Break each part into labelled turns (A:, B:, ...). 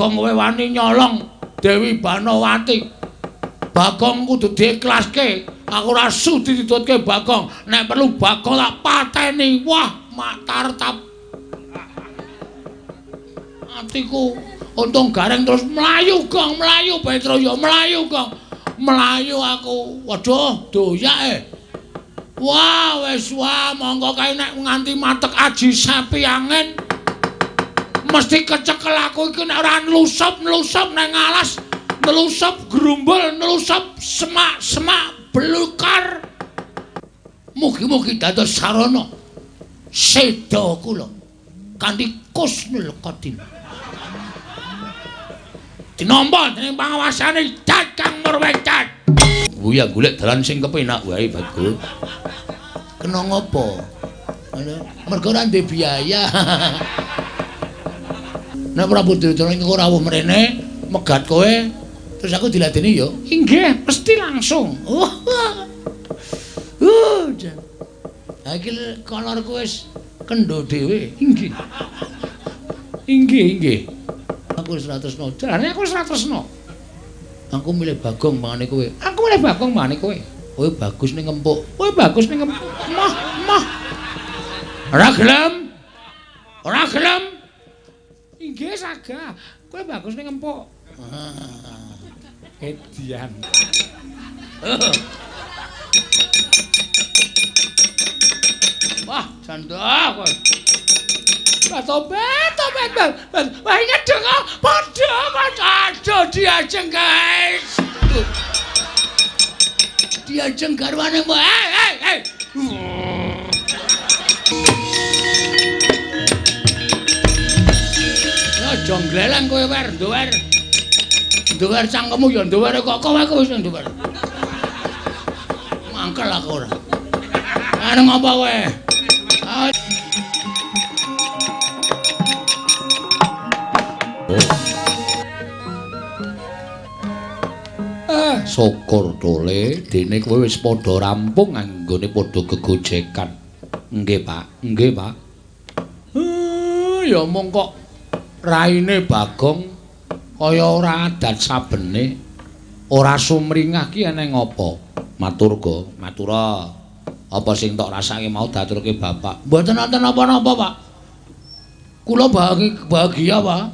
A: Bagong kowe wani nyolong Dewi Banowati. Bagong kudu diikhlaske. Aku ora sudi ditutke Bagong. Nek perlu Bagong tak pateni. Wah, matar tap. Atiku untung Gareng terus mlayu, Gong, mlayu Petro ya mlayu, Gong. Mlayu aku. Waduh, doyake. Wah, wis wah, monggo kae nek nganti matek aji sapi angin. Mesti kecekel aku iki nek ora nlusup-nlusup nang alas, nlusup grumbul, nlusup semak-semak belukar. Mugi-mugi dados sarana seda kula kanthi kusnul khotimah. Dinampa dening pangawasane Cat Kang Murwecat. Kuwi ya golek dalan sing kepenak wae, Bagong. Kena ngopo? Mergo ora ndek biaya. Nek Prabu Duryudana iku rawuh mrene, megat kowe, terus aku diladeni ya. Inggih, mesti langsung. Jan. Ha iki kolorku wis kendho dhewe. Inggih. Inggih, inggih. Aku wis ora tresno. Jarane aku wis ora tresno. Aku milih Bagong mangane kowe. Aku milih Bagong mangane kowe. Kowe bagus ning ngempuk. Kowe bagus ning ngempuk. Mah, mah. Ora gelem. Ora gelem. Inggih saga. Kowe bagus ning ngempuk. Edian. Wah, jandah kowe. Tobat, tobat, tobat. Wah, ngedeng kok. Padha, padha. Aduh, diajeng, guys. Diajeng garwane mbok. Hei, hei, hei. Aja ngleleng kowe wer, nduwer. Nduwer cangkemmu ya nduwer kok kowe aku wis nduwer. Mangkel aku ora. Arep ngopo kowe? Syukur tole dene kowe wis padha rampung anggone padha gegojekan. Nggih, Pak. Nggih, Pak. Ya mung kok raine Bagong kaya ora adat sabene, ora sumringah ki eneng apa? Matur go, matura. Apa sing tok rasake mau diaturke bapak? Mboten wonten napa-napa, Pak. Kula bahagia, Pak.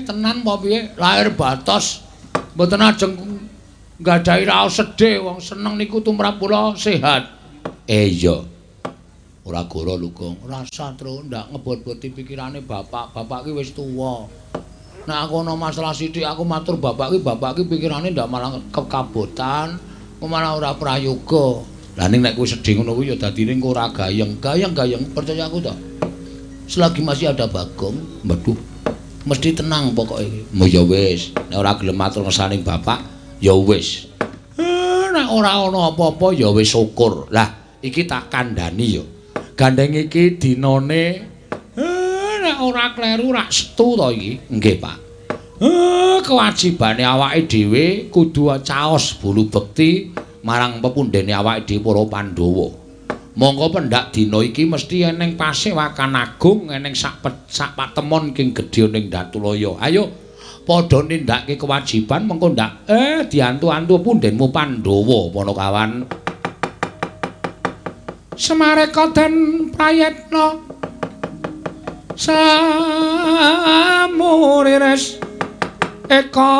A: Tenan apa piye? Lahir batos. Mboten ajeng nggadahi raos sedih, wong seneng niku tumrap kula sehat. Iya. Ora goro lho, Gong. Rasa tru ndak ngebot-boti pikirane bapak. Bapak ki wis tuwa. Nek aku ana masalah sithik aku matur bapak ki pikirane ndak malah kekabotan, malah ora prayoga. Lah ning nek kowe sedih ngono kuwi ya dadine engko ora gayeng. Gayeng-gayeng percaya aku to. Selagi masih ada Bagong, waduh, mesti tenang pokoke. Mbok ya wis, nek ora gelem matur ngersane bapak, ya wis. Nek ora ana apa-apa ya wis syukur. Lah, iki tak kandhani ya. Gandeng iki dinane nek ora kleru rak setu to iki. Nggih, Pak. Kewajibane awake dhewe kudu caos bulu bekti marang pepundhene awake dhewe para Pandhawa. Monggo pendak dina iki mesti eneng pasewakan agung, eneng sak patemon king gedhe ning Datulaya. Ayo padha nindakake kewajiban mengko ndak diantu-antu pundhenmu Pandhawa, Panakawan. Semareka den prayetna samurires eka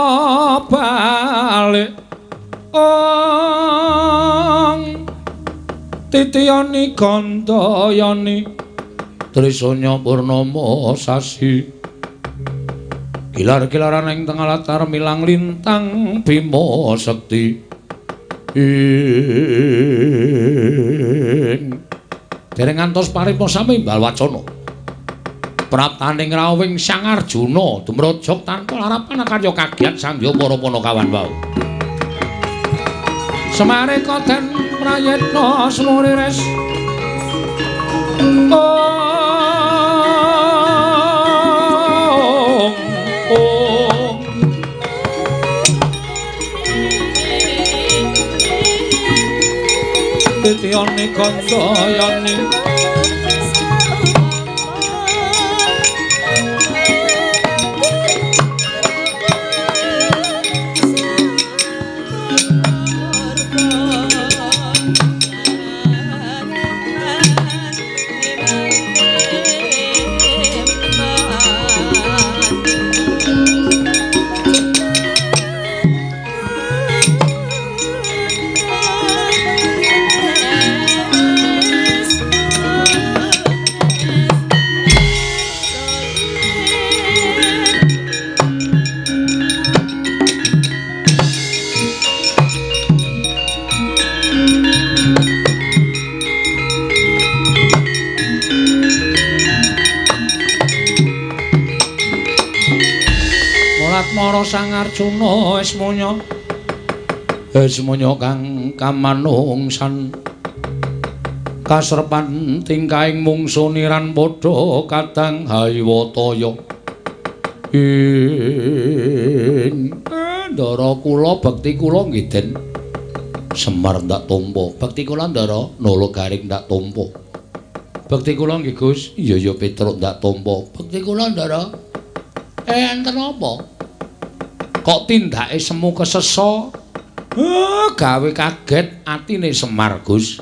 A: balik ong titiyani gandayani trisanya purnama sasi gilar-gilaran ing tengah latar milang lintang bima sekti ing dereng ngantos paripurna sami imbal wacana praptaning rawuhing Sang Arjuna dumrojog tanpa larapan karya kagiat sangya para panakawan wau. Semareka den prayetna smurires ong ong titiyani gandayani Batmara Sang Arjuna Esmonya. Esmonya kang kamanungsan kasrepan tingkahing mungsu niran padha kadang haywataya. Ing ndara kula bekti kula nggih Den. Semar ndak tampa. Bekti kula ndara, Nala Garing ndak tampa. Bekti kula nggih Gus. Iya ya Petruk ndak tampa. Bekti kula ndara. Enten apa? Kok tindake semu kesesa? Gawe kaget atine Semar Gus.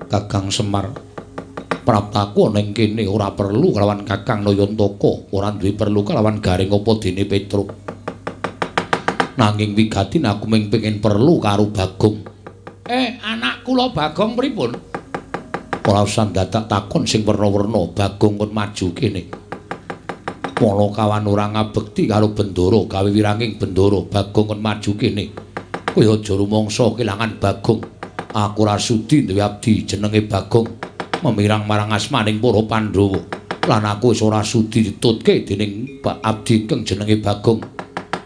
A: Kakang Semar, praptaku ana ing kene ora perlu kelawan Kakang Nayantaka, ora duwe perlu kelawan Garing apa dene Petruk. Nanging wigatin aku mung pengin perlu karo Bagong. Anak kula Bagong pripun? Ora usah dadak takon sing werna-werna, Bagong kon maju kene. Panakawan ora ngabekti karo Bendara, gawe wiranging Bendara, Bagong kon maju kene. Kowe aja rumangsa kelangan Bagong. Aku ora sudi duwe abdi jenenge Bagong memirang marang asmaning para Pandhawa. Lan aku wis ora sudi ditutke dening abdi kang jenenge Bagong.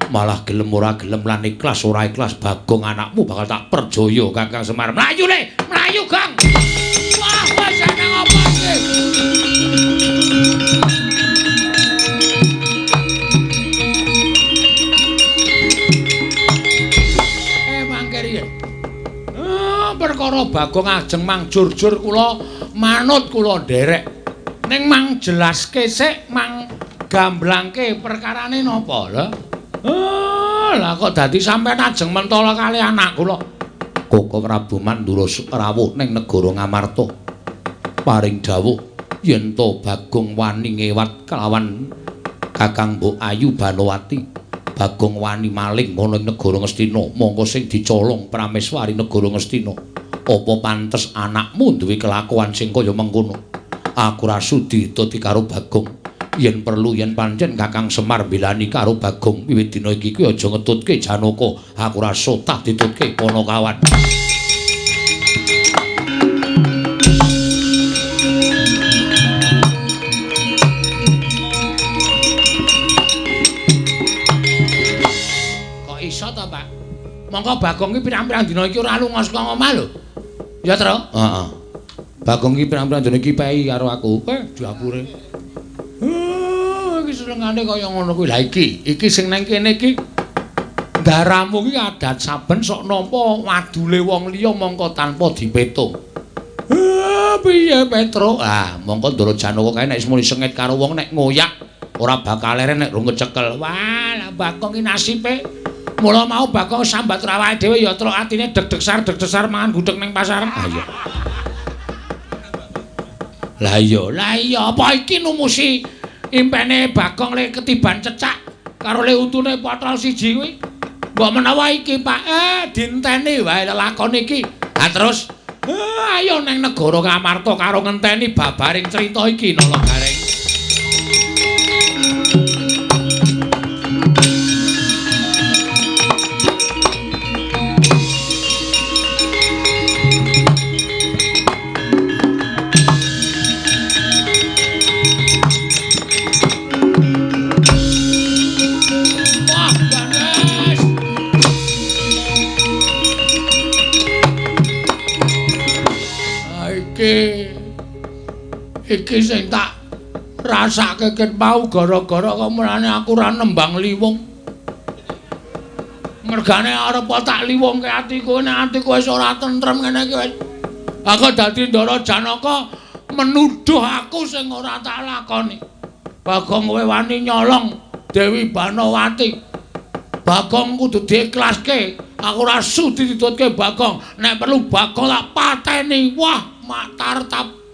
A: Malah gelem ora gelem lan ikhlas ora ikhlas Bagong anakmu bakal tak perjaya Kakang Semar. Mlayu le, mlayu Gong. Wah, wis ana apa iki? Mangke riyen. Perkara Bagong ajeng mang jurjur kula manut kula nderek. Ning mang jelaske sik, mang gamblangke perkarane napa lho? Lah kok dadi sampean ajeng mentala kali anak kula. Koko Prabu Mandura rawuh ning negara Ngamarta. Paring dawuh yen to Bagong wani ngewat kelawan Kakang Mbok Ayu Banowati. Bagong wani maling ana ing negara Ngastina, mongko sing dicolong Prameswari negara Ngastina. Apa pantes anakmu duwe kelakuan sing kaya mengkono? Aku ora sudi dadi karo Bagong. Yen perlu yen pancen Kakang Semar mbelani karo Bagong, wiwit dina iki kuwi aja ngetutke Janaka. Aku ora sotah ditutke Panakawan. Kok iso to, Pak? Mongko Bagong iki pirang-pirang dina iki ora lunga saka omah lho. Ya, Tru? Heeh. Bagong iki pirang-pirang dina iki pei karo aku. Dapure. Iki senengane kaya ngono kuwi. Lah iki, iki sing nang kene iki ndaramu iki adat saben sok nampa wadule wong liya mongko tanpa dipetung. Piye Petruk? Ah, mongko Ndara Janaka kae nek wis muni sengit karo wong nek ngoyak ora bakal leren nek rung kecekel. Wah, lah Bagong iki nasibe. Mula mau Bagong sambat awake dhewe ya truk atine deg-degsar deg-degsar mangan gudeg ning pasar. Ah iya. Lah iya, lah iya apa iki numusi impene Bagong le ketiban cecak karo le untune potol siji kuwi. Mbok menawa iki Pak, dinteni wae lelakon iki. Ha terus ayo nang negara Ngamarta karo ngenteni babaring crita iki Nala Gareng. Iki sing tak rasake ket mau gara-gara kok mulane aku ora nembang liwung. Mergane arep tak liwungke atiku nek atiku wis ora tentrem ngene iki wis. Aku dadi Ndara Janaka menuduh aku sing ora tak lakoni. Bagong kowe wani nyolong Dewi Banowati. Bagong kudu diikhlaske. Aku ora sudi ditutke Bagong. Nek perlu Bagong tak pateni. Wah, matar tap.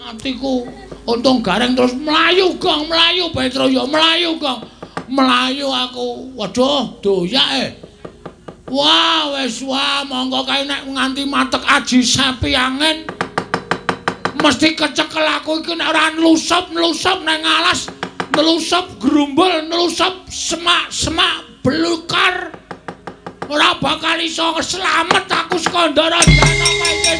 A: Atiku untung Gareng terus mlayu Gong, mlayu Petro ya mlayu Gong. Mlayu aku. Waduh, doyak. Wah, wis wah mongko kae nek nganti matek aji sapi angin mesti kecekel aku iki nek ora nlusup-nlusup nang alas, nlusup grumbul, nlusup semak-semak belukar. Ora bakal iso slamet aku saka Ndara Janaka iki.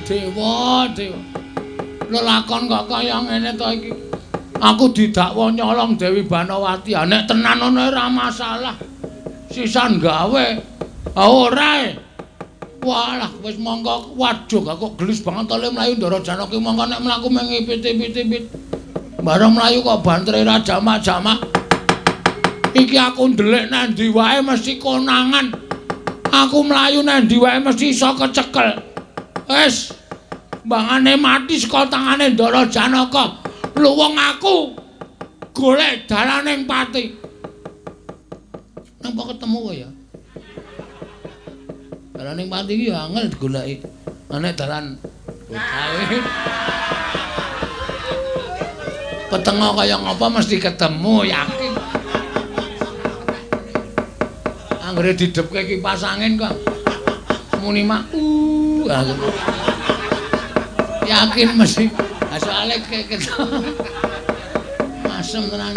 A: Dewa, dewa. Lelakon kok kaya ngene to iki. Aku didakwa nyolong Dewi Banowati. Ha nek tenan ngono ora masalah. Sisan gawe. Ha ora. Walah wis mongko waduh kok gelis banget to le mlayu Ndara Janaka mongko nek mlaku mengipit-ipit-ipit. Bareng mlayu kok bantere ra jamak-jamak. Iki aku ndelik nang ndi wae mesti konangan. Aku mlayu nang ndi wae mesti iso kecekel. Wis mbangane mati saka tangane Ndara Janaka. Luwung aku golek dalaning pati. Napa ketemu kok ya? Dalaning pati iki ya angel digoleki. Nek dalan bocah petengo kaya ngapa mesti ketemu yakin. Anggere didhepke kipas angin kok muni mak yakin mesti. Ha soalé asem tenan.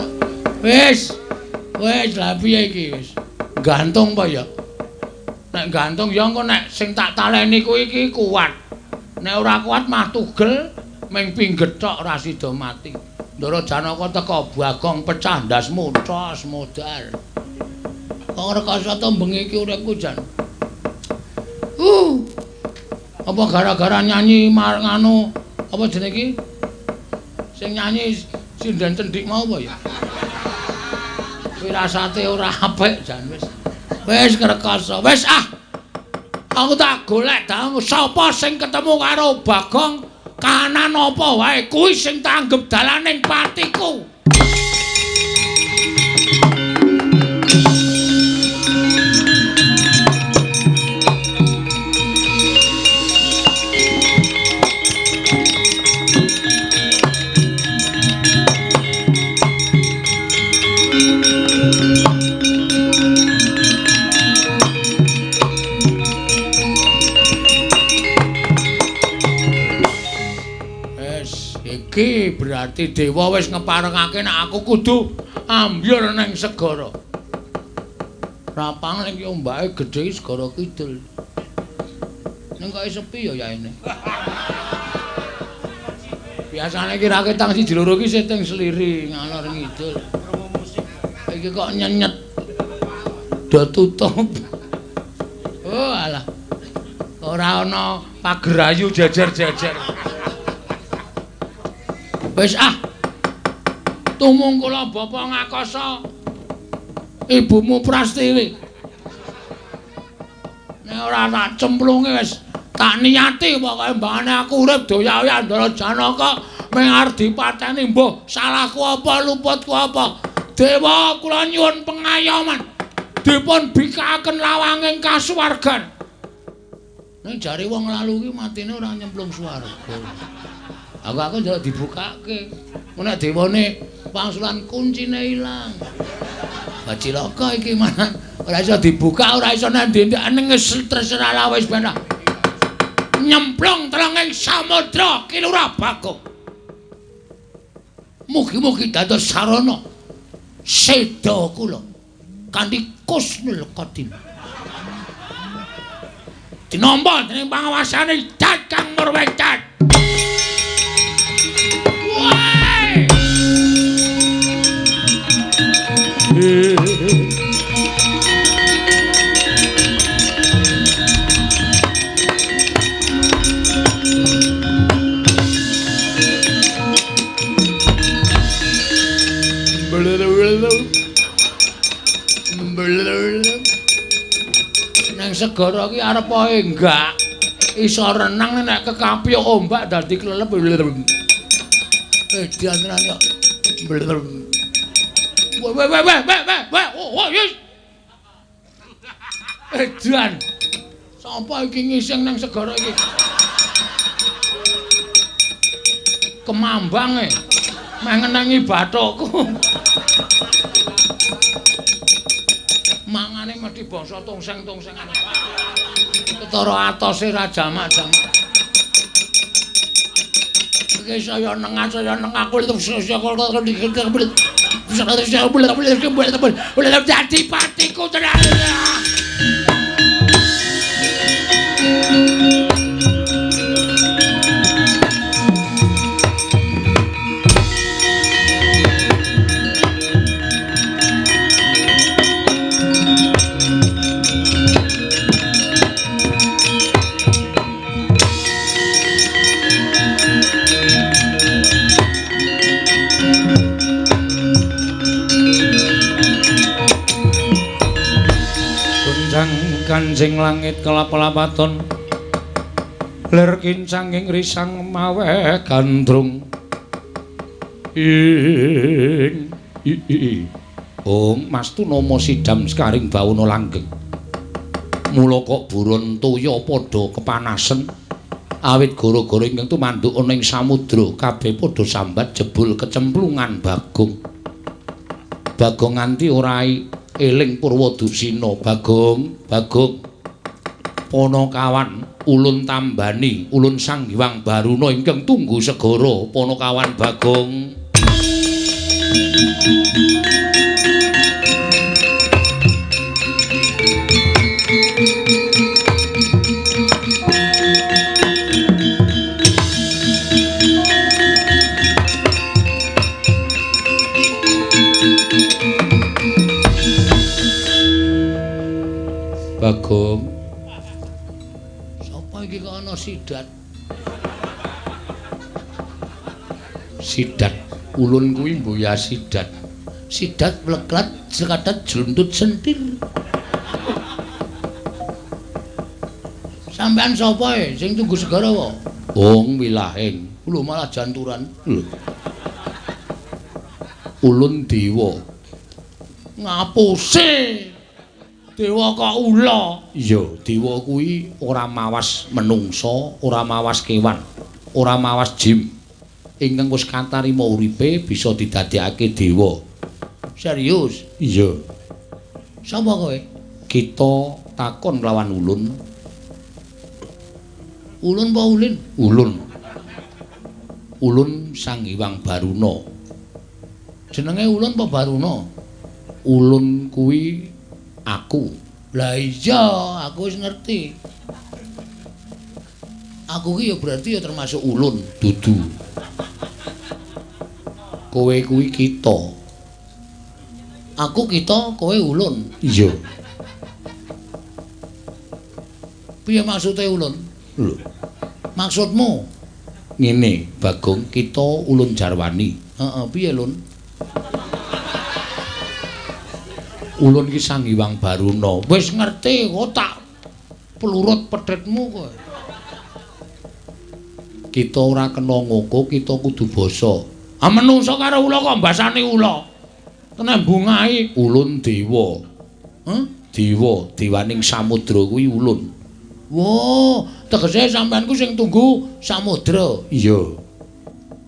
A: Wis. Wis lha piye iki wis. Gantung apa ya? Nek gantung ya engko nek sing tak taleni kuwi iki kuat. Nek ora kuat mah tugel ming pingget tok ora sida mati. Ndara Janaka teka Bagong pecah ndasmu tos modal. Kok rekoso to bengi iki uripku jan. Apa gara-gara nyanyi nganu apa jenenge iki? Sing nyanyi sinden cendik mau apa ya? Wirasate ora apik jan wis. Wis ngrekoso. Wis ah. Aku tak golek dang sapa sing ketemu karo Bagong kahanan apa wae kuwi sing tak anggep dalaning patiku. Iki berarti dewa wis ngeparengake nek aku kudu ambyur ning segara. Rapang ning ombake gedhe segara kidul. Ning kok sepi ya yaene. Biasane iki raketang siji loro iki syuting sliri ngalor ngidul. Iki kok nyenyet. Do tutup. Oh alah. Ora ana pagerayu jejer-jejer. Wis ah. Tumungkula bapa ngakasa ibumu Prastiwi. Nek ora tak cemplunge wis tak niati pokoke mbangane aku urip doya-oya Ndara Janaka mung arep dipateni mbuh salahku apa luputku apa. Dewa kula nyuwun pengayoman. Dipun bikakaken lawanging kasuwargan. Nek jare wong lalu ki matine ora nyemplung swarga. Aku njaluk dibukake. Nek dewane pangsulan kuncine ilang. Lah cilaka iki malah ora iso dibuka, ora iso nang ndi-ndi ning terserah lah wis ben. Nyemplung telenging samudra Kilurah Bagong. Mugi-mugi dados sarana seda kula kanthi kusnul khotimah. Dinampa dening pangawasane Kakang Murwencat. Nang segara iki arep ae enggak iso renang nek kekapyuk ombak dadi klelep. Edan tenan kok. Weh weh weh weh weh weh oh yes. Edan. Sapa iki ngising nang segara iki? Kemambang e. Meh ngenengi bathukku. Mangane mesti bangsa tongseng-tongsengan. Ketara atose ra jamak-jamak. Iki saya nengah aku dadi patiku tenan. Manjing langit kelap-lapaton lir kincanging risang maweh gandrung ing i Ong Mas Tunama sidam sekaring bawana langgeng. Mula kok buron toya padha kepanasen awit gara-gara ingkang tumanduk ana ing samudra kabeh padha sambat jebul kecemplungan Bagong. Bagong nganti ora eling Purwadusina. Bagong, Bagong Panakawan ulun tambani ulun Sang Hyang Baruna ingkang tunggu segara. Panakawan Bagong. Bagong, sapa iki kok ana sidat? Sidat ulun kuwi mboya sidat. Sidat pleklat sekadat jluntut sentir. Sampean sapa e sing tunggu segara apa? Wong wilahing. Lho malah janturan. Lho. Ulun dewa. Ngapuse. Dewa kok ula? Iya, dewa kuwi ora mawas menungsa, ora mawas kewan, ora mawas jim. Ingkang wis katarima uripe bisa didadekake dewa. Serius? Iya. Sapa kowe? Kita takon lawan ulun. Ulun apa ulin? Ulun. Ulun Sang Hyang Baruna. Jenenge ulun apa Baruna? Ulun kuwi aku. Lah iya, aku wis ngerti. Aku ki ya berarti ya termasuk ulun, dudu. Kowe kuwi kita. Aku kita, kowe ulun. Iya. Piye maksude ulun? Lho. Maksudmu? Ngene, Bagong, kita ulun jarwani. Heeh, piye lun? Ulun ki Sang Hyang Baruna. Wis ngerti kok tak plurut pedhetmu kowe. Kita ora kena ngoko, kita kudu basa. Ah menungsa karo ula kok mbasani ula. Tenan bungahi ulun dewa. Heh? Dewa, dewaning samudra kuwi ulun. Wah, tegese sampean ku sing tunggu samudra. Iya.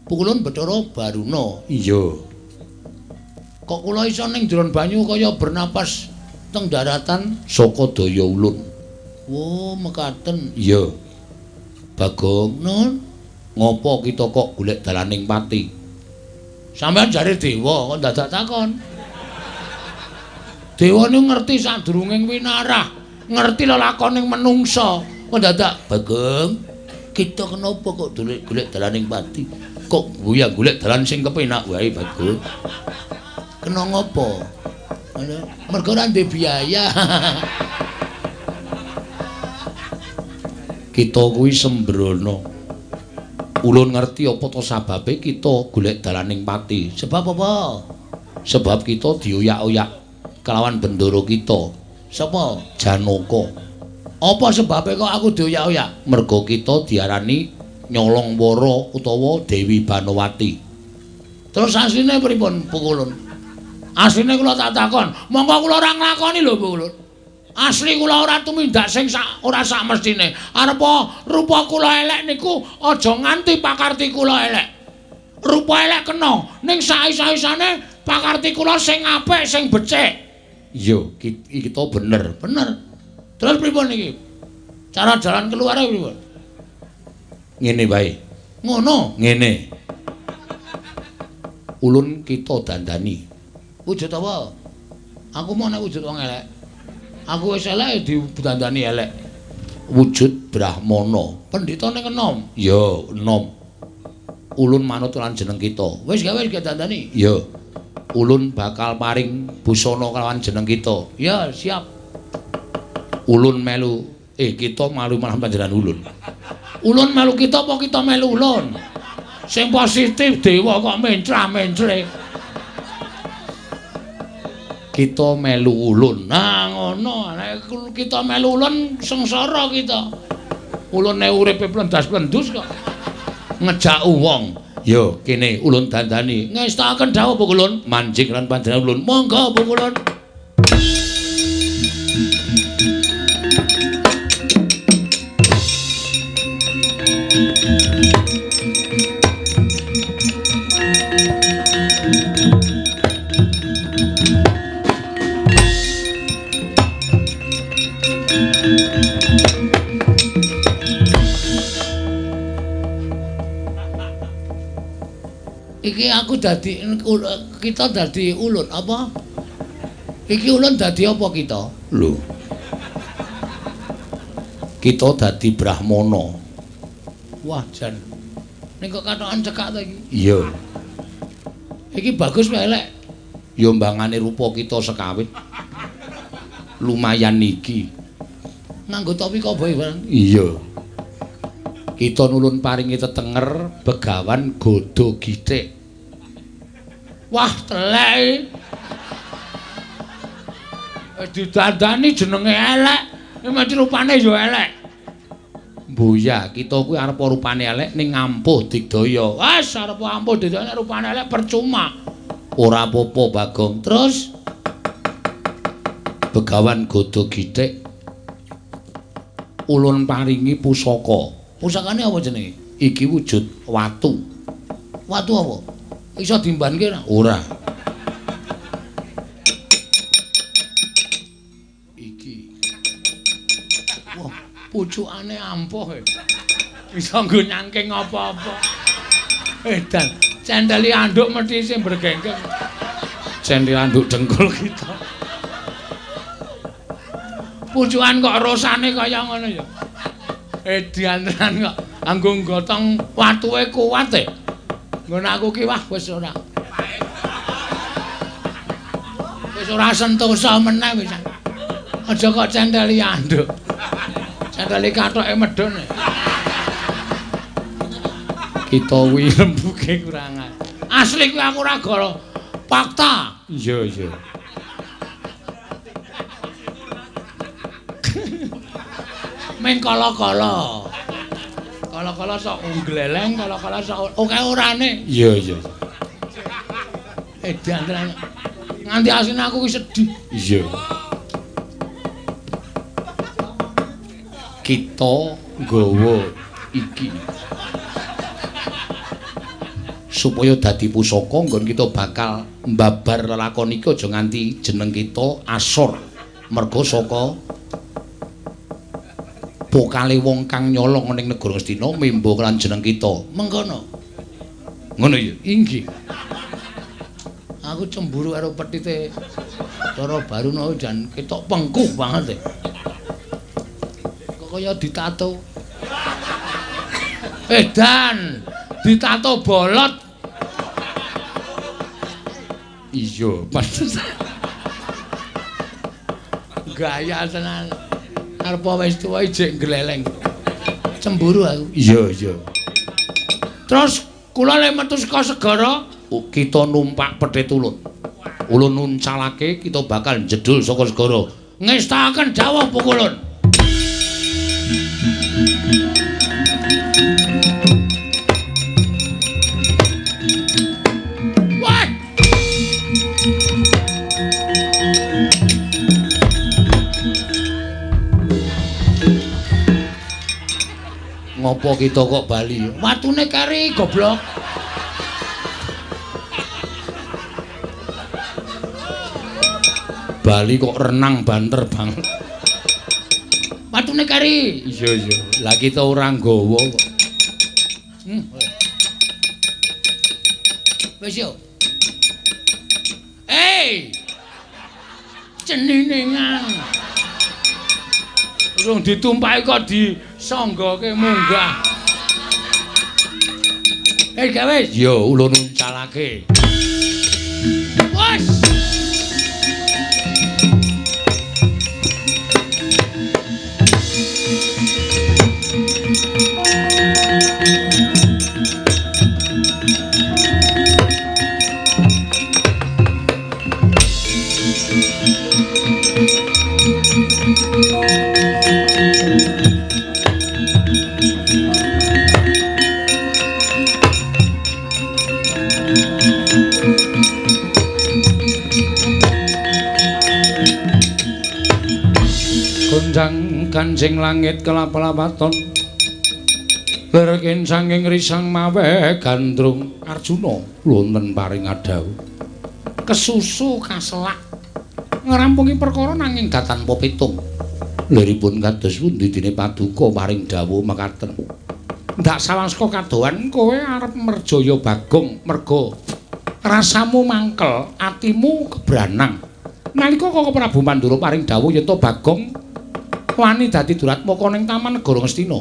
A: Ulun Bathara Baruna. Iya. Kok kula iso ning jero banyu kaya bernapas teng daratan saka daya ulun. Wah, mekaten. Iya. Bagong, nun, ngopo kita kok golek dalaning pati? Sampeyan jare dewa kok dadak takon. Dewa niku ngerti sadurunging winarah, ngerti lelakoning menungsa. Kok dadak, Bagong, kita kenapa kok golek dalaning pati? Kok goyang golek dalan sing kepenak wae, Bagong. Kena ngopo? Mergo ora ndek biaya. Kita kuwi sembrono. Ulun ngerti apa to sababe kita golek dalaning pati. Sebab apa? Sebab kita dioyak-oyak kelawan bendara kita. Sapa? Janaka. Apa sebabe kok aku dioyak-oyak? Mergo kita diarani nyolong wara utawa Dewi Banowati. Terus asline pripun, Pukulun? Asline kula tak takon, monggo kula ora nglakoni lho, Pukulun. Asli kula ora tumindak sing sak ora sak mestine. Arepa rupa kula elek niku aja nganti pakarti kula elek. Rupa elek kena, ning sak-isa-isane pakarti kula sing apik, sing becik. Iya, kita bener, bener. Terus pripun iki? Cara jalan keluar pripun? Ngene wae. Ngono, ngene. Ulun kita dandani. Wujud apa? Aku mau nek wujud wong elek. Aku wis elek didandani elek. Wujud Brahmana. Pendhitane enom. Ya, enom. Ulun manut lan jeneng kita. Wis gawe wis dandani. Ya. Ulun bakal paring busana kelawan jeneng kita. Ya, siap. Ulun melu kita malu malah panjenengan ulun. Ulun melu kita apa kita melu ulun? Sing positif dewa kok mencra-mencle. Kita melu ulun. Nah ngono, nek kita melu ulun sengsara kita. Ulune uripe plendas-plendus kok. Ngejak wong. Yo kene ulun dandani. Ngestakaken dawuh Pukulun, manjing lan panjenengan ulun. Monggo Pukulun. Iki aku dadi kita dadi ulun apa? Iki ulun dadi apa kita? Lho. Kita dadi brahmana. Wah, jan. Ning kok kathokan cekak to iki? Iya. Iki bagus wae elek. Ya mbangane rupa kita sekawit. Lumayan iki. Nganggo topi koboi barang. Iya. Kita nulun paringi tetenger Begawan Godo Githik. Wah, telek. Didandani jenenge elek, mesti rupane ya elek. Mbuya, kita kuwi arep rupane elek ning ampuh digdaya. Wes arep ampuh digdaya nek rupane elek percuma. Ora apa-apa, Bagong. Terus Begawan Godo Githik ulun paringi pusaka. Pusakane apa jenenge? Iki wujud watu. Watu apa? Iso dimbanke ora? Ora. Iki. Wah, pucukane ampuh e. Iso nggo nyangking apa-apa. Edan, cendeli anduk mesti isih bergenggeng. Cendeli anduk dengkul kita. Pucukan kok rosane kaya ngono ya. Edian tenan kok anggo nggotong watuke kuat e. Nggon aku ki wah wis ora. Wis ora sentosa meneh wis. Aja kok centeli anduk. Centeli kathoke medhun. Kita kuwi rembuke kurangan. Asli kuwi aku ora goro. Fakta. Iya, iya. Meng kala-kala. Kala-kala sok nggleleng, kala-kala sok oke orane. Iya, iya. Edan tenan. Nganti asline aku ki sedih. Iya. Kita nggawa iki supaya dadi pusaka nggon kita bakal mbabar lelakon iki aja nganti jeneng kita asor merga saka pokale wong kang nyolong ning negara Ngastina membo lan jeneng kita. Mengkono. Ngono ya? Inggih. Aku cemburu karo petite Cara Baruna jan ketok pengkuh banget e. Kok kaya ditato. Edan, ditato bolot. Iya, pantes. Gaya tenan. Arep wis tuwa ijek gleleng. Cemburu aku. Iya, iya. Terus kula lek metu saka segara, kita numpak petit ulun. Ulun nuncalake kita bakal jedul saka segara. Ngestakaken dawuh Pukulun. Wah! Ngopo kita kok bali? Watune kari goblok. Bali kok renang banter banget. Watune kari. Iya iya. Lah kita ora nggawa kok. Wis yo. Hey! Cenine ngang. Urung ditumpaki kok disanggoke munggah. Eh gawe. Yo ulun uncalake. Wes. Sanjang Kanjeng langit kelap-lapaton. Lerkin sanging risang mawe gandrung Arjuna wonten paring adhawuh. Kesusu kaselak ngrampungi perkara nanging datan pitung. Liripun kados pundi dene paduka paring dawuh mekaten. Ndak sawaska kadohan kowe arep merjaya Bagong merga rasamu mangkel, atimu kebranang. Nalika Koko Prabu Mandura paring dawuh yen to Bagong wani dadi duratmaka ning Taman Negara Ngastina.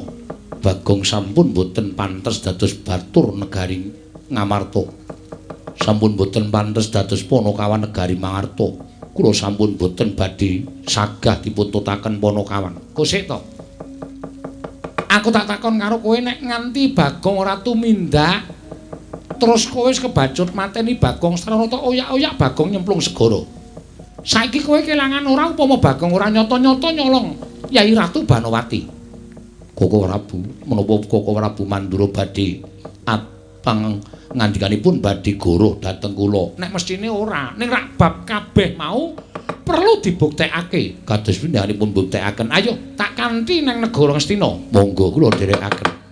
A: Bagong sampun boten pantes dados batur negari Ngamarta. Sampun boten pantes dados panakawan negari Mangarta. Kula sampun boten badhe sagah dipun tutaken panakawan. Kosek to. Aku tak takon karo kowe nek nganti Bagong ora tumindak terus kowe wis kebacut mateni Bagong sarana tok oyak-oyak Bagong nyemplung segara. Saiki kowe kelangan ora upama Bagong ora nyata-nyata nyolong Yai Ratu Banowati. Koko Prabu, menapa Koko Prabu Mandura badhe apang ngandikanipun badhe goroh dhateng kula? Nek mesthine ora, ning rak bab kabeh mau perlu dibuktekake. Kados pindhanipun buktekaken. Ayo tak kanthi nang negara Ngastina. Monggo kula dherekaken.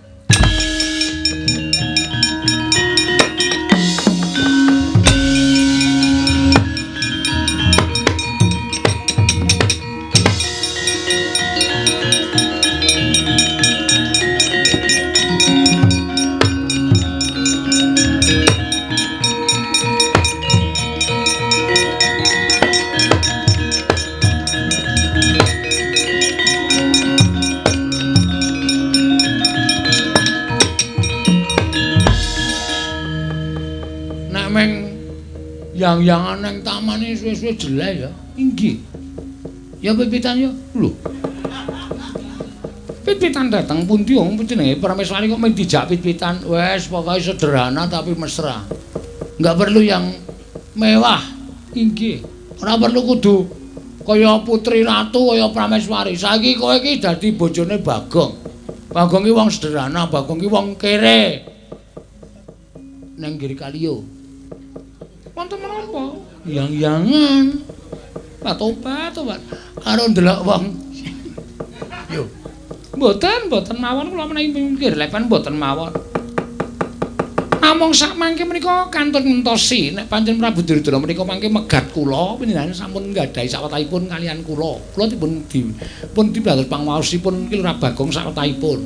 A: Yang-yangan nang tamane suwe-suwe jelek ya. Inggih. Ya pipitan ya. Lho. Pit-pitan dateng pundi wong jenenge Prameswari kok mung dijak pit-pitan. Wes pokoke sederhana tapi mesra. Enggak perlu yang mewah. Inggih. Ora perlu kudu kaya putri ratu kaya Prameswari. Saiki kowe iki dadi bojone Bagong. Bagong ki wong sederhana, Bagong ki wong kere. Nang Giri Kaliyo. Wonten menapa? Yang-yangan. Pak tobat, tobat. Karo ndelok wong. Yo. Mboten, mboten mawon kula menawi mikir lepan mboten mawon. Namung sak mangke menika kantun ngentosi nek pancen Prabu Duryudana menika mangke megat kula panjenengan sampun nggadahi sawetahipun kalian kula. Kula dipun dipun dibalos pangwaosipun Ki Lurah Bagong sawetahipun.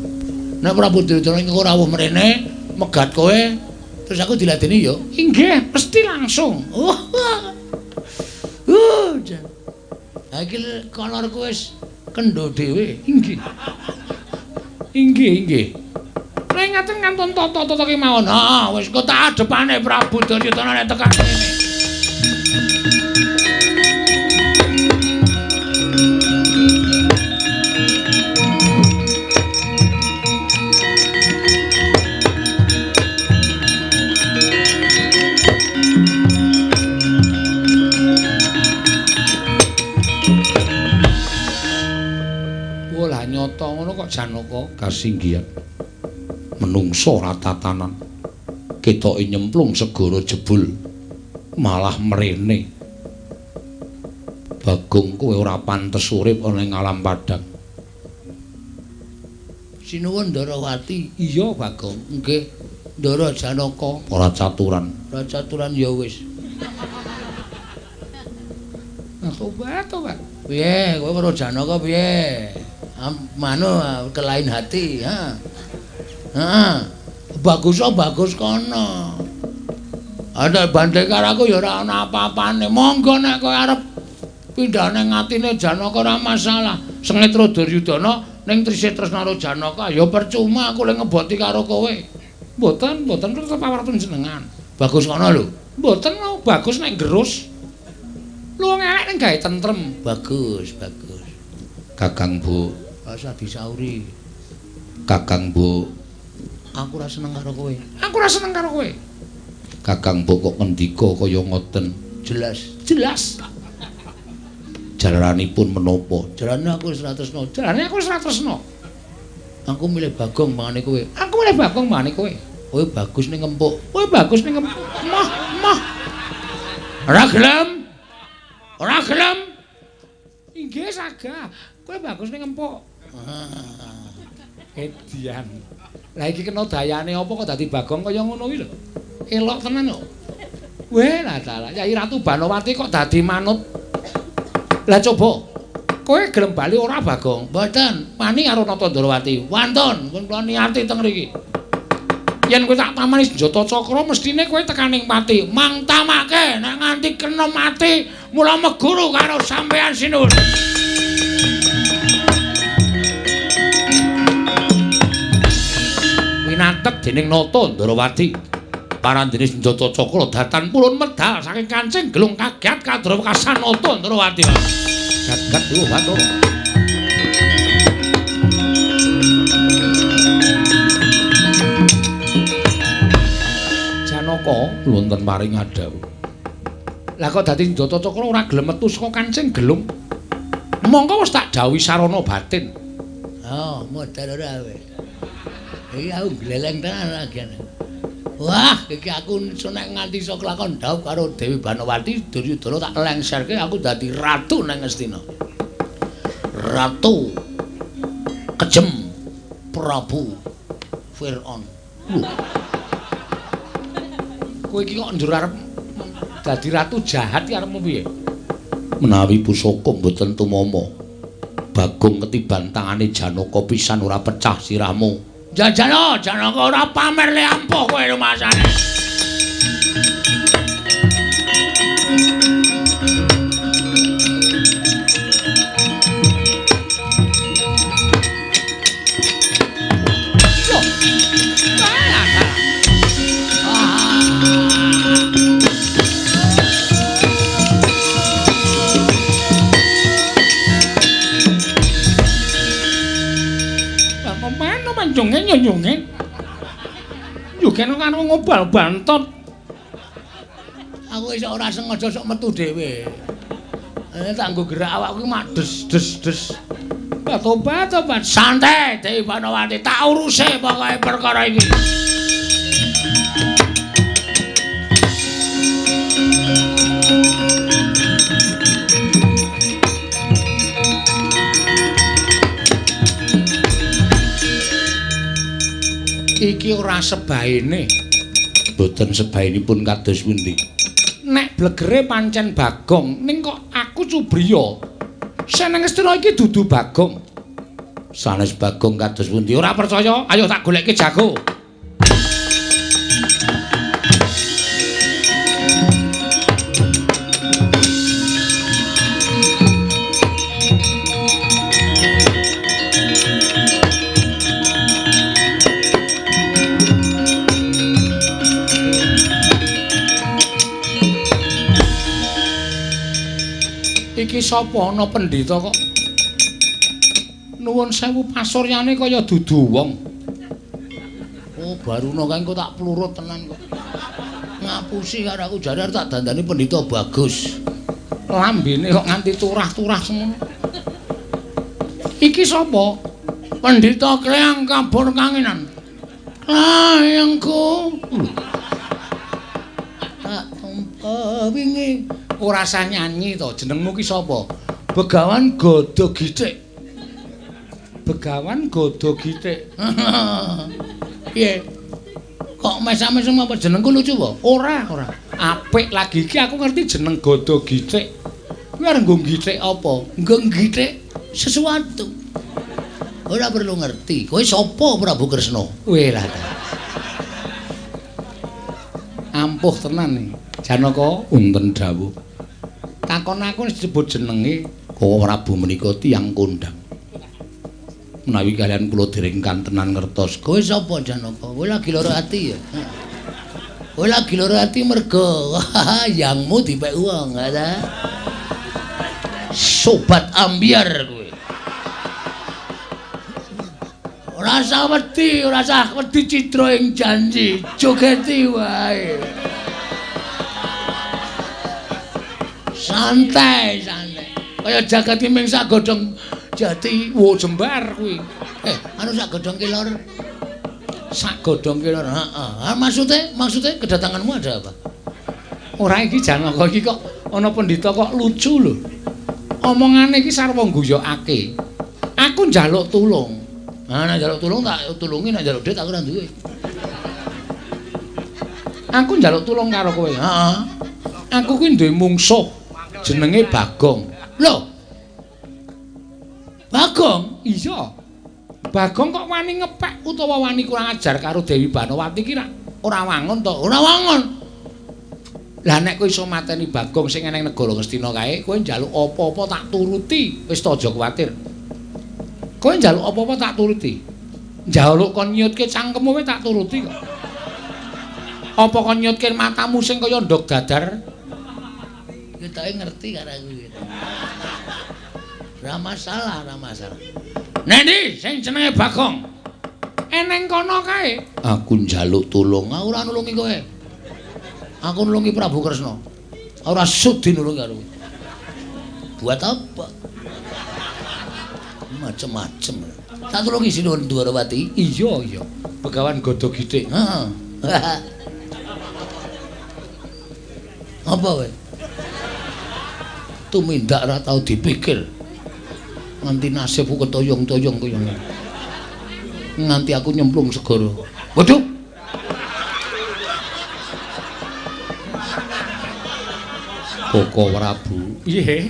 A: Nek Prabu Duryudana engko rawuh mrene megat kowe terus aku diladeni ya? Inggih, mesti langsung. Jan. Ha iki kolorku wis kendho dhewe. Inggih. Inggih, inggih. Nek ngaten ngantun tata-tata kemawon. Heeh, wis kok tak adepane Prabu Duryudana nek tekan kene. Nyata ngono kok Janaka kasinggihan. Menungso ora tatanan. Ketoke nyemplung segara jebul malah mrene. Bagong kowe ora pantes urip ana ing alam padang. Sinuwun Ndarawati. Iya Bagong. Nggih. Ndara Janaka. Ora caturan. Ora caturan ya wis. Nah, tobat, tobat. Piye kowe karo Janaka piye? Manu ke lain hati, ha. Heeh. Bagus oh bagus kono. Ada bandhe karo aku ya ora ana apa-apane. Monggo nek kowe arep pindah ning atine Janaka ora masalah. Sengit ro Duryudana ning trise tresna karo Janaka ya percuma aku le ngeboti karo kowe. Mboten, mboten tetep awar panjenengan. Bagus kono lho. Mboten mau bagus nek gerus. Lu wong elek ning gawe tentrem. Bagus, bagus. Kakang Bu, rasa disauri. Kakang Bu, aku ora seneng karo kowe. Aku ora seneng karo kowe. Kakang Bu kok ngendika kaya ngoten? Jelas, jelas. Jalaranipun menapa? Jarane aku wis ora tresna. Jarane aku wis ora tresna. Aku milih Bagong mangane kowe. Aku milih Bagong mangane kowe. Kowe bagus ning ngempuk. Kowe bagus ning ngempuk. Moh, moh. Ora gelem. Ora gelem. Inggih sagah. Kowe bagus ning empuk. Edian. Lah iki kena dayane apa kok dadi Bagong kaya ngono iki lho. Elok tenan kok. Weh lah dalah, Yai Ratu Banowati kok dadi manut. Lah coba kowe gelem bali ora Bagong? Mboten, wani karo Nata Ndrawati. Wantun, pun kula niati teng mriki. Yen kowe tak tamani senjata cakra mestine kowe tekaning pati. Mang tamake nek nganti kena mati mula meguru karo sampean sinuwun. Winatek dening Nata Ndrawati. Parandene senjata cakra datan purun medal saking kancing gelung kaget kadra wekasan Nata Ndrawati. Jagat Dewa Bathara. Janaka wonten paring adhawuh. Lah kok dadi senjata cakra ora gelem metu saka kancing gelung? Mongko wis tak dawuhi sarana batin.
B: Oh, modal ora kowe. Iki aku gleleng tenan lagi. Wah, iki aku nek nganti iso kelakon dhaup karo Dewi Banowati, Duryudana tak lengserke aku dadi ratu nang Ngastina. Ratu Kejem Prabu Fir'aun.
A: Lho. Kowe iki kok njur arep dadi ratu jahat iki arep piye? Menawi pusaka mboten tumama, Bagong ketiban tangane Janaka pisan ora pecah sirahmu.
B: Jajano, Janaka ora pamer le ampuh kowe rumasane.
A: Nyunge nyugene kan ngobal bantot.
B: Aku wis ora sengaja sok metu dhewe. Tak nggo gerak awakku mak des des des.
A: Tobat tobat
B: santai Dewi Banowati tak uruse pokoke perkara iki.
A: Iki ora sebaene. Mboten sebaenipun kados pundi? Nek blegere pancen Bagong, ning kok aku cubriya. Seneng Ngastina iki dudu Bagong. Sanes Bagong kados pundi? Ora percaya? Ayo tak goleke jago. Iki sapa ana pendhita kok nuwun sewu pasuryane kaya dudu wong.
B: Oh, Baruna kae engko tak plurut tenan kok. Ngapusi karo aku jare tak dandani pendhita bagus.
A: Lambene kok nganti turah-turah semono. Iki sapa?
B: Pendhita Kleang Kabur Kanginan. Klayangku. Tak tumpa wingi.
A: Ora usah nyanyi to, jenengmu ki sapa? Begawan Gada Githik. Begawan Gada Githik.
B: Piye? Kok mesam-mesem apa jenengku lucu apa?
A: Ora, ora. Apik lagi iki aku ngerti jeneng Gada Githik. Kuwi arep nggo githik apa?
B: Nggo githik sesuatu. Ora perlu ngerti. Kowe sapa Prabu Kresna?
A: Weh lah. Ampuh tenan iki. Janaka wonten dawuh. Takon aku wis disebut jenenge Kowe Prabu menika tiyang kondhang. Menawi kalian kula dereng kantenan ngertos.
B: Kowe sapa Janaka? Kowe lagi lara ati ya? Kowe lagi lara ati mergo yangmu dipek wong, ta? Sobat ambyar kowe. Ora usah wedi, ora usah wedi cidra ing janji, jogeti wae. Santai, santai. Kaya jagat ki ming sak godhong jati,
A: wo jembar kuwi.
B: Anu sak godhong kelor.
A: Sak godhong kelor.
B: Heeh. Ha maksude kedatanganmu ada apa?
A: Ora iki Janaka iki kok ana pendhita kok lucu lho. Omongane iki sarwa ngguyokake. Aku njaluk tulung. Nah, nek njaluk tulung tak tulungi, nek njaluk dhuwit aku ora duwe. Aku njaluk tulung karo kowe. Heeh. Aku kuwi duwe mungsuh jenenge Bagong. Lho. Bagong? Iya. Bagong kok wani ngepek utawa wani kurang ajar karo Dewi Banowati ki ora wangun to? Ora wangun. Lah nek kowe iso mateni Bagong sing eneng negara Ngastina kae, kowe njaluk apa-apa tak turuti. Wis to aja kuwatir. Kowe njaluk apa-apa tak turuti. Njaluk kon nyutke cangkemmu wae tak turuti kok. Apa kon nyutke matamu sing kaya ndog dadar?
B: Ketoke ngerti karo aku iki. Ora masalah, ora masalah.
A: Nendi sing jenenge Bagong? Eneng kono kae. Aku njaluk tulung,
B: aku ora nulungi kowe. Aku nulungi Prabu Kresna. Ora sudi nulungi karo kowe. Buat apa? Macem-macem. Tak tulungi Sinuwun Dwarawati.
A: Iya, iya. Begawan Gada Githik.
B: Heeh. Apa kowe? Tumindak ora tau dipikir. Nganti nasibku ketoyong-toyong kaya ngene. Nganti aku nyemplung segara. Waduh.
A: Koko Prabu. Piye?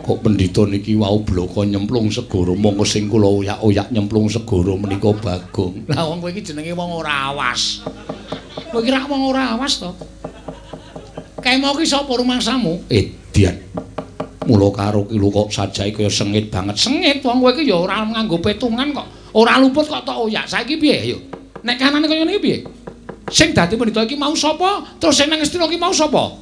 A: Kok pendhita niki wau bloko nyemplung segara, monggo sing kula oyak-oyak nyemplung segara menika Bagong. Lah wong kowe iki jenenge wong ora awas. Kowe iki rak wong ora awas to. Kae mau ki sapa rumangsamu? Edian. Mula karo ki lho kok sajake kaya sengit banget. Sengit wong kowe iki ya ora nganggo petungan kok. Ora luput kok tok oyak. Saiki piye ayo? Nek kanane kaya ngene iki piye? Sing dadi pendhita iki mau sapa? Terus sing nang Ngastina iki mau sapa?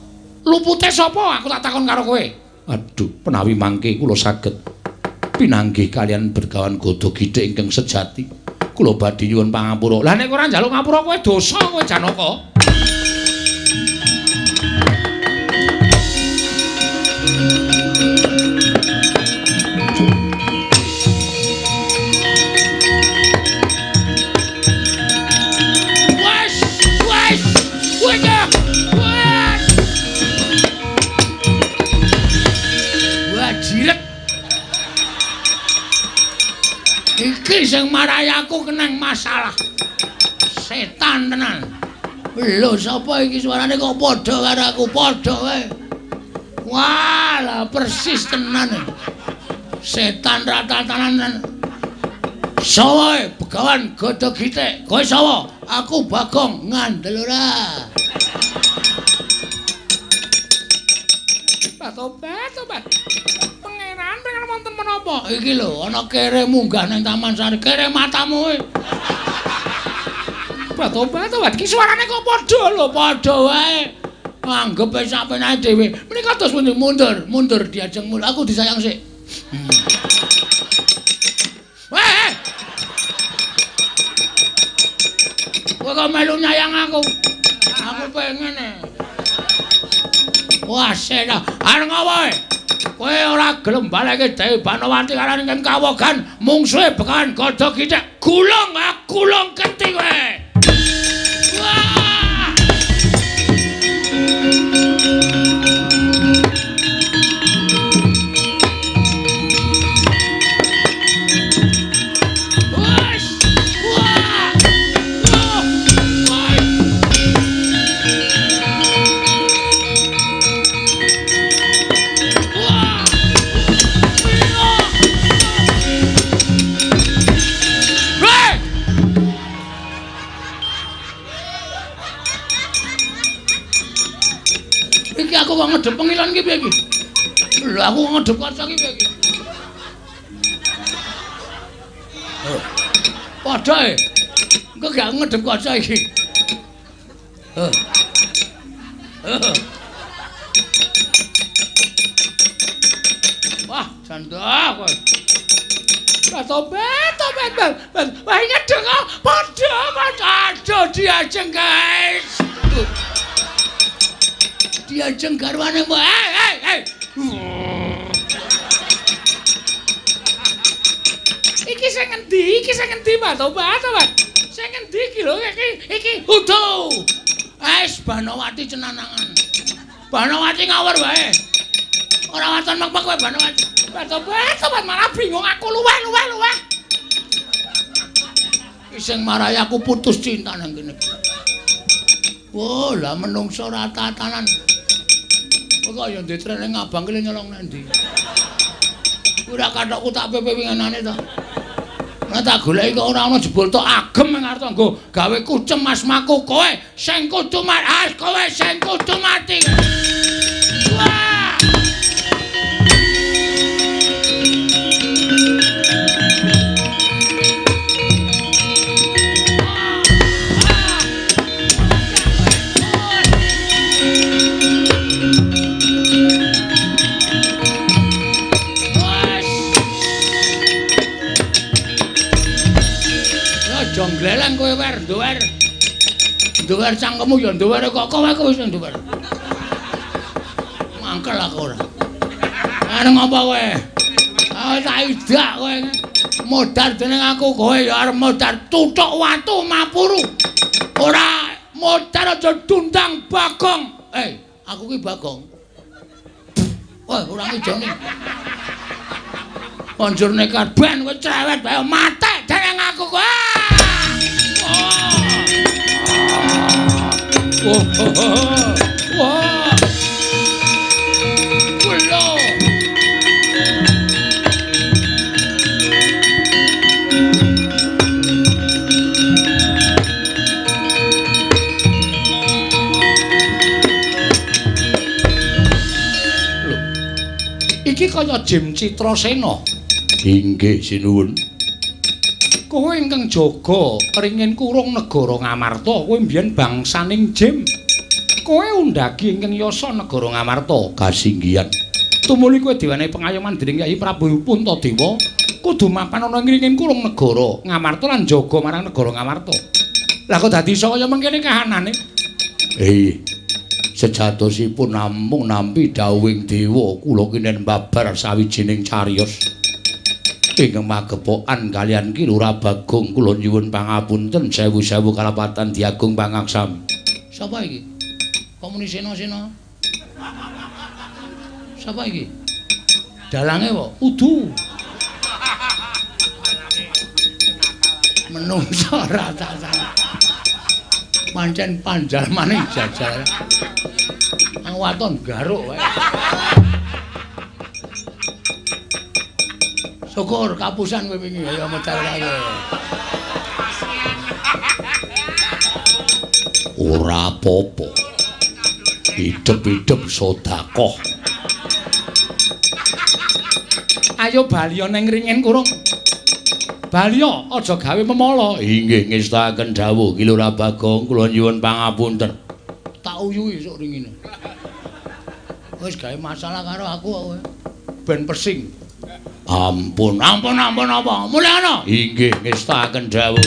A: Lupute sapa? Aku tak takon karo kowe. Aduh, menawi mangke kula saged pinanggih kalian Begawan Gada Githik ingkang sejati. Kula badhe nyuwun pangapura. Lah nek ora njaluk ngapura kowe dosa kowe Janaka.
B: Wes, wes, wes. Wah, jiret. Iki sing marai aku kenang masalah. Setan tenan. Lho sapa iki suarane kok padha karo aku? Padha wae. Wah, lah persis tenan. Setan rata-tatanan. Sawa Begawan Gada Githik. Kowe sapa? Aku Bagong. Ngandel ora?
A: Tobat, tobat. Pangeran pengen wonten menapa?
B: Iki lho, ana kere munggah nang Taman Sari. Kere matamu kowe.
A: Tobat, tobat. Iki suarane kok padha lho,
B: padha wae. Anggep wis sampeyan dhewe. Menika terus pundi mundur, mundur diajeng mul. Aku disayang sik. Weh. Kowe kok melu nyayang aku? Aku pengen e. Wah, sena. Arep ngopo? Kowe ora gelem baleke Dewi Banowati karo ingkang kawogan mungsuhe Begawan Gada Githik. Gulung, gulung keti kowe. Wah! Wes! Wah! Wah! Iki aku kok ngedep pengilon iki piye iki? Lho aku kok ngedep kaca iki piye iki? Padha e. Engko gak ngedep kaca iki. Wah, jandah kowe.
A: Tobat, tobat, tobat. Wah, ngedeng kok padha, padha. Aduh, diajeng, guys.
B: Diajeng garwane mbok. Hei, hei, hei.
A: Iki sing ngendi? Iki sing ngendi, Mbak? Tobat, tobat. Sing ngendi iki lho? Iki iki
B: udu. Wis Banowati cenanangan. Banowati ngawur wae. Ora waton mek-mek kowe Banowati. Tobat malah bingung aku luweh. Sing marai aku putus cinta nang kene. Wah, lah menungso ora tatanan. Kok ya ndek trene ngabang ki nyolong nang ndi? Ora kathokku tak pepe winginane to. Ora tak goleki kok ora ana jebul tok agem ing arep nggo gawe kucem asmaku kowe sing kudu mati, kowe sing kudu mati. Wah! Jonggleleng kowe wer nduwer. Nduwer cangkemmu ya nduwer kok kowe wis nduwer. Mangkel aku ora. Arep ngopo kowe? Ah tak idak kowe. Modar dening aku kowe ya arep modar tuthuk watu mapuru. Ora modar aja dundang Bagong. Eh, aku ki Bagong. Wah, ora ngijoni. Banjur nekat ben kowe cerewet bae mate dening aku kowe. Wah, wah, kulo. Lho, iki kaya Jim Citrasena.
A: Inggih, sinuwun. Kowe ingkang jaga ringin kurung negara Ngamarta, kowe mbiyen bangsaning Jim. Kowe undhagi ingkang yasa negara Ngamarta kasinggihan. Tumuli kowe diwenehi pengayoman dening Kyai Prabu Puntadewa, kudu mapan ana ing ringin kurung negara Ngamarta lan jaga marang negara Ngamarta. Lah kok dadi iso kaya mengkene kahanane? Sejatosipun namung nampi dawuhing dewa kula kinen babar sawijining cariyos. Ingkang magepokan kaliyan Ki Lurah Bagong kula nyuwun pangapunten sewu-sewu kalapatan diagung pangaksami.
B: Sapa iki? Kok muni sena-sena? Sapa iki? Dalange apa? Udu. Menungso ora tatanan. Pancen panjalmane jajal. Ang waton garuk wae. Syukur kapusan kowe wingi ayo medal kae.
A: Ora apa-apa. Hidup-hidup sedekah.
B: Ayo baliya ning ringin kurung. Baliya aja gawe memala.
A: Inggih ngestakaken dawuh Ki Lurah Bagong kula nyuwun pangapunten.
B: Tak uyuhi sok ringine. Wis gawe masalah karo aku kowe. Ben pesing.
A: Ampun,
B: ampun, ampun apa? Mulih ana.
A: Inggih ngestakaken dawuh.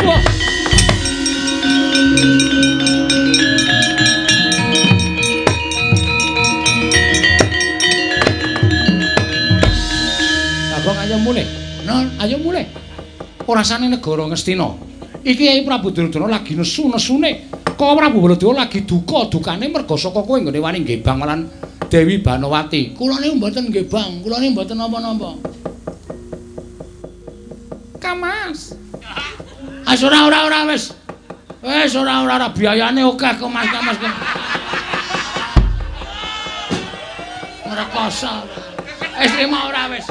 B: Wah. Bagong ayo mulih. Non, ayo mulih. Ora sane negara Ngastina. Iki Kyai Prabu Duryudana lagi nesu-nesune. Kok Prabu Baladewa lagi duka-dukane merga saka kowe nggone wani ngebang marang Dewi Banowati. Kula niku mboten ngebang, kula niku mboten napa-napa. Kamas. As ora ora ora wis. Wis ora ora ora biayane akeh kok Mas Kamas. Ngrekoso. Wis trimo ora wis.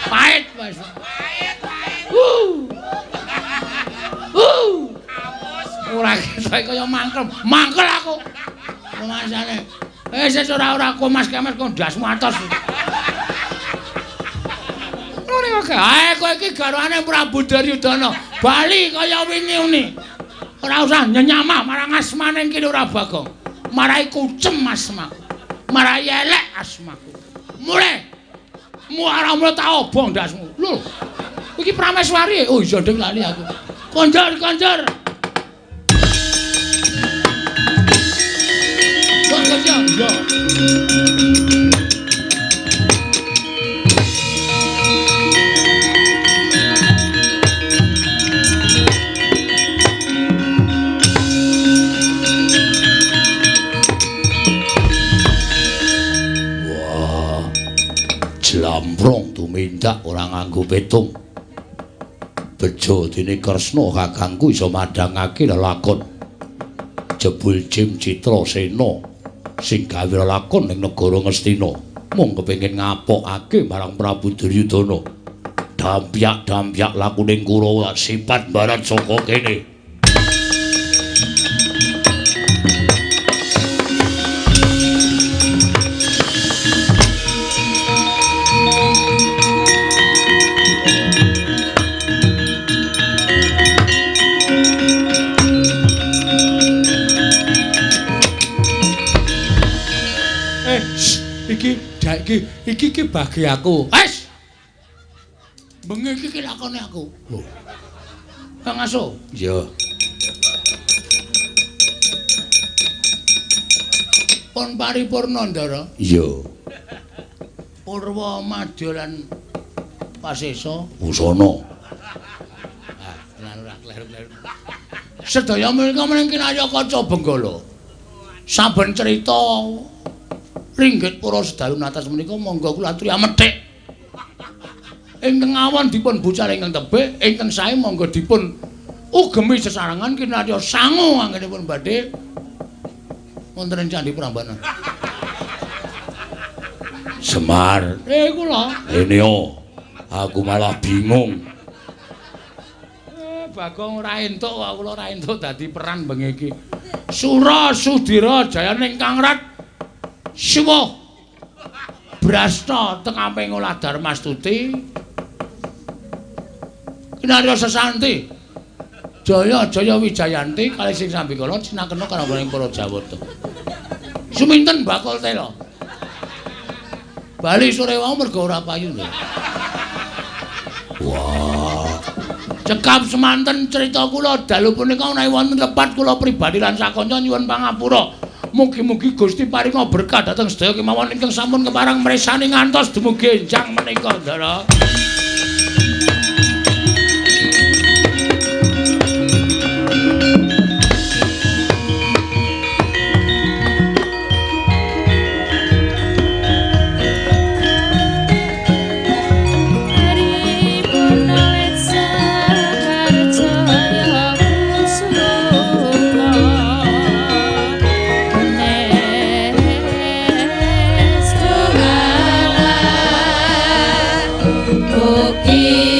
B: Pahit wis. Pahit, pahit. Ora ketok kaya mangkel. Mangkel aku. Rumasane. Wis wis ora ora kok Mas Kamas kok ndasmu atos. Ngene kok. Ae kowe iki garwane Prabu Duryudana. Bali kaya wingi uni. Ora usah nyenyamah marang asmane Ki Lurah Bagong. Marai kucem asmaku. Marai elek asmaku. Mulih. Muara mulih tak obong ndasmu. Lho. Iki Prameswari. Oh iya ndek lali aku. Konjor konjor. Iya.
A: tindak ora nganggo petung. Bejo dene Kresna kakangku iso madhangake lelakon. Jebul Jim Citrasena sing gawe lelakon ning negara Ngastina mung kepengin ngapokake marang Prabu Duryudana. Dampyak-dampyak lakuning Kurawa sifat barat saka kene. Iki iki bagi aku. Wes. Bengi iki lakone aku. Lho. Kang Aso. Iya. Pun paripurna, Ndara. Iya. Purwa Madya lan Pasesa. Busana. Ah, tenan ora kleru-kleru. Sedaya menika mening kinarya kaca Benggala. Saben cerita ringgit para sedalu natas menika monggo kula aturi amethik. Ingkang awon dipun bucal ingkang tebih, ingkang sae monggo dipun ugemi sesarengan kinarya sangu anggenipun badhe wonten ing Candhi Prambanan. Semar. Kula. Eneo, aku malah bingung. Bagong ora entuk kok kula ora entuk dadi peran bengi iki. Sura Sudira Jayaning Kangrat Siwa Brasta tengaping olah Darmastuti kinarya sesanti Jaya Jaya Wijayanti kalih sing sambikala cinakena karangganing para Jawata. Suminten bakul tela. Bali sore wau mergo ora payu lho. Wah. Cekap semanten cerita kula dalu punika menawi wonten lepat kula pribadi lan sakanca nyuwun pangapura. Mugi-mugi Gusti paringa berkah dhateng sedaya kemawon ingkang sampun kepareng mresani ngantos dumugi enjang menika, Ndara.
C: Okay.